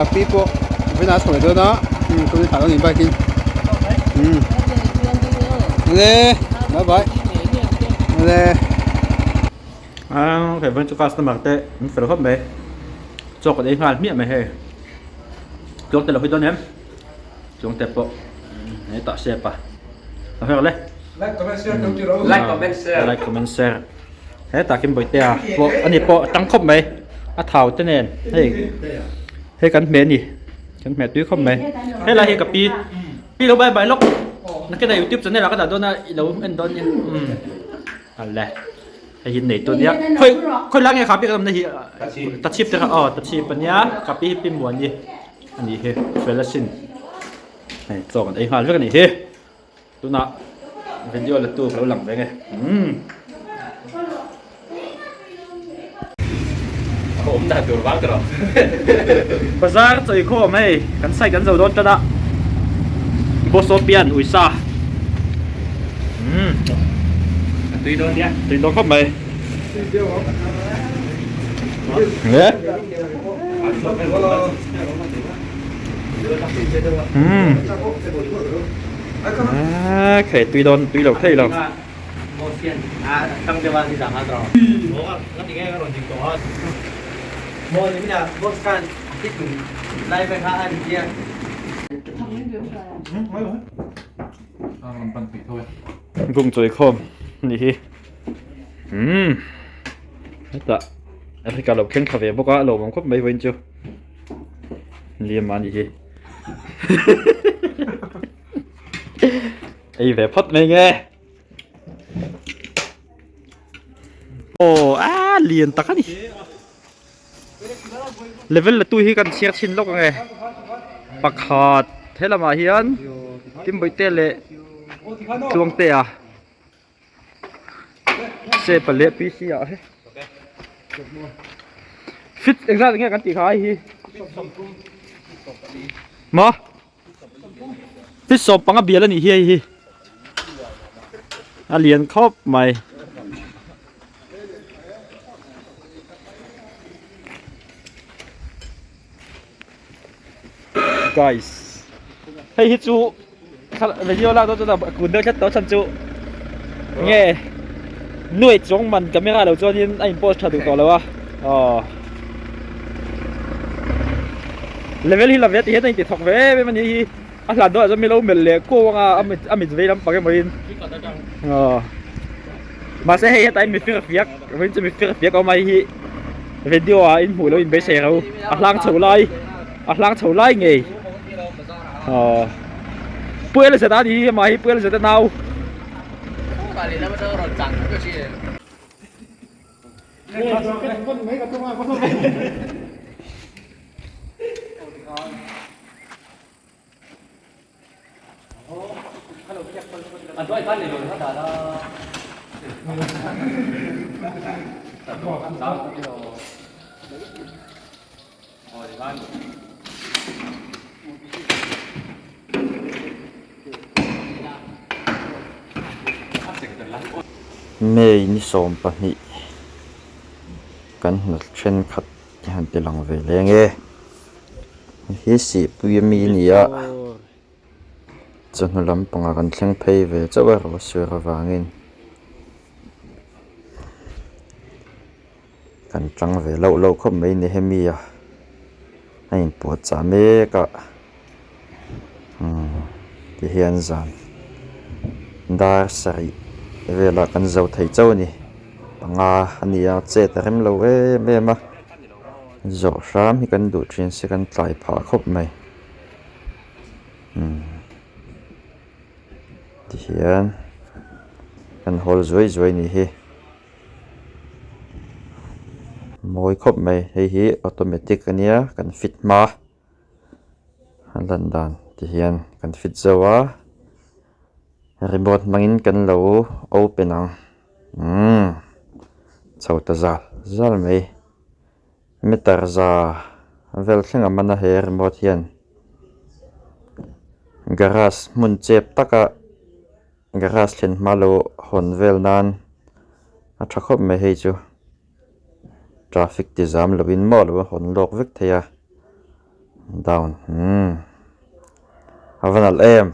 Pi pawh vawiin a chho leh dawn a tun thlah dawn a ni bike in umm awle bye bye awle. Aaa hei vawiin chu customer te an fel khawp mai chaw kan ei nghal hmiah mai hei tluang te lo hawi dawn em tluang te pawh hetah step a a hmer le like comment share teuh tih rawh u like comment share like comment share hetah kim bawihtea pawh ani pawh a tang khawp mai a thau te nen hei hei kan hmeh a ni kan hmeh tui khawp mai helai hi ka pi pi lo bye bye lawk nakinah youtube channel ah ka dah dawn a i lo en dawn nia umm ale hei hi nei tu nia khawi khawi lai nge kha pi ka awmna hi tachhip te kha aw tachhip ania ka pi hi pi muani a nih hi fel asin hei chaw kan ei nghal vek a nih hi. Tunah video la tu ka lo lang ve nge. Umm. Awm dan tur vang tawh. Bazar chawi khawm hei kan site kan zo dawn tan a. Bosopian uisa. Umm. A tui dawn nia. Tui dawn khawp mai. Nge. Umm. À, khể tùy đòn tùy lẩu thầy lẩu. Gung chawi khawm ni hi. Umm. Heta Africa lo thleng thla ve bawk a, a lawmawm khawp mai vawiin chu. Liam a ni hi. Ei ve phawt mai nge. Aw a lian tak a ni. Level la tu hi kan chhiar chhin lawk ange. Pakhat he lamah hian Timbawitea leh Tluangtea. Se pali PC ah he fit engzat nge kan tih kha ai hi maw fit sawm panga bial a nih hi hei hi a lian khawp mai. Guys hei hi chu video lak dawn chuan a kun deuh tlat tawh chhan chu nge nuai chuang man camera lo chuanin a in post tha duh tawh lo a aw level hi la ve ti hian a inti thawk ve em em a nih hi a hlan deuh ah chuan mi lo melh leh kuau anga a mit a mit vei lampang emaw in aw mahse hei hetah hian mi fir fiak vawiin chu mi fir fiak a awm a hei hi video ah in hmuh loh in beisei ro a hlang chho lai a hlang chho lai ngei. Aw Pu Elizet a ni hi amah hi Pu Elizet a nau. May ni 22 kan hna thenkhat te han ti lang ve leng e hi sihpui ami a ni a chawhnu lampangah kan thleng phei ve chauh a ruahsur avangin. Kan tang ve loh loh khawp mai ni hemi a a inpuah chah mek a umm tihian zan dar sarih velah kan zo thei chauh a ni panga a ni a chet a rem lo em em a zawh hram hi kan duh thin se kan tlai phah khawp mai umm tihian kan hawl zuai zuai a nih hi. Mawi khawp mai hei hi automatic a nia kan fit hma a lan dan ti hian kan fit zo a remote hmangin kan lo open ang umm chho ta zal zal mai meter za vel thleng a man a he remote hian garage hmun chep taka. Garage thlen hma lo hawn vel nan a tha khawp mai hei chu traffic ti zam lovin maw lo hawn lawk vek thei a. Down umm a va nalh em.